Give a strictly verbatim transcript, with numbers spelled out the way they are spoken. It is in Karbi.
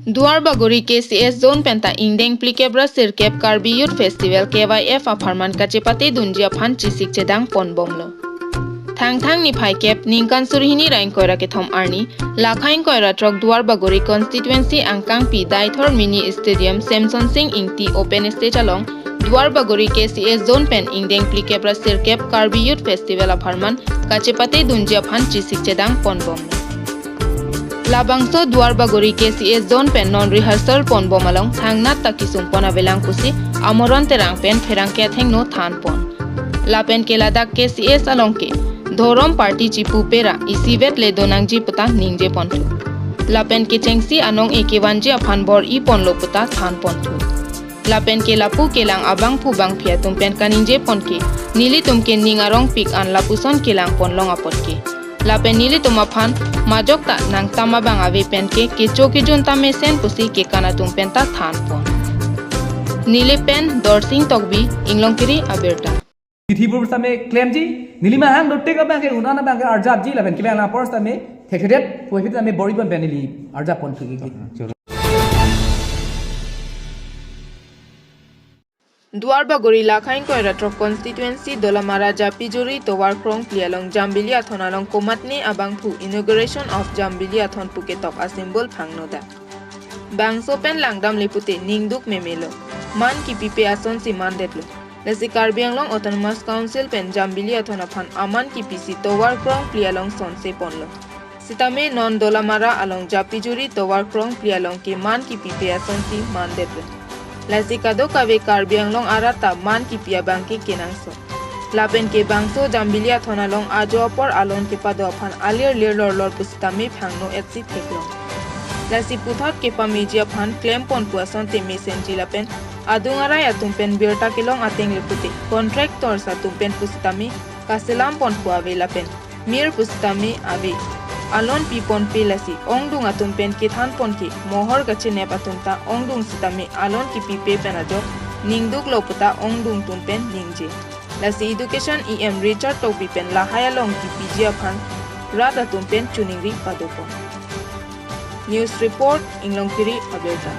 Duarbagori K C S zone penta ingdeng phlikep ra sirkep Karbi Youth Festival K Y F apharman kachepate dunji aphan chisik chedang ponbomlo. Thangthang niphai kep ningkan surhini ra ingkoi ra kethom arni, lakha ingkoi ra throk Duarbagori constituency angkangpi Daithor Mini Stadium Semson Sing Ingti open stage along Duarbagori K C S zone pen ingdeng phlikep ra sirkep Karbi Youth Festival apharman kachepate dunji aphan chisik chedang ponbomlo. Labangso Duarbagori K C S zone pen non rehearsal ponbom along thangnat ta kesung pon avelang pusi Amoron Terang pen pherangke athengno than pon. Lapen ke ladak K C S along ke dhorom party chipu pera isivet le donangji puta ningje ponthu. Lapen kechengsi anong-e kevanji aphan bor-i ponlo puta than ponthu. Lapen ke lapu kelang abangphu bangphi atum pen kaningje pon ke, nelitum ke ning arongpik an lapuson kelang ponlong apot ke. Lapen nelitum aphan majok ta nangtam abang ave pen ke kecho kejun ta mesen pusi kekan atum penta than pon. Neli pen Dorsing Tokbi, Inglongkiri abirta. Tithibur same klemji, neli mahang dotek abang ke un-an abang ke arjapji lapen kevang apor same thekthedet puvoiphit same bor-i pon pen neli arjap ponthu ke. Duarbagori lakha ingkoi ra throk constituency Dolamara Japijuri tovar krongphli along Jambili Athon along komatne abangphu inauguration of Jambili Athon pu ketok a-symbol phangnodak. Bangso pen langdamle pute ningduk memelo. Man kipipe asonsi mandetlo. Lasi Karbi Anglong Autonomous Council pen Jambili Athon aphan aman kipisi tovar krongphli along sonse ponlo. Sitame non Dolamara along Japijuri tovar krongphli along ke man kipipe asonsi mandetlo. Lasi kadokave Karbi Anglong arat ta man kipi abang ke kenangsot. Lapen ke bangso Jambili Athon along ajo apor alon kepado aphan alir lir lor lor pusitame phangno-etsi theklong. Lasi puthot kepameji aphan klem pon pu asonte mesenji lapen adung arai atum pen birta kelong ateng le pute contractors atum pen pusitame kaselam pon pu ave lapen mir pusitame ave. Alon pi ponpe lasi ongdung atum pen kethan pon ke mohor kachenep atum ta ongdung sitame alon kipipe pen ajok ningduklo puta ongdung atum pen ningje. Lasi Education E M Richard Tokbi pen lahai along kipiji aphan rat atum pen choningri padopon. News report, Inglongkiri abirta.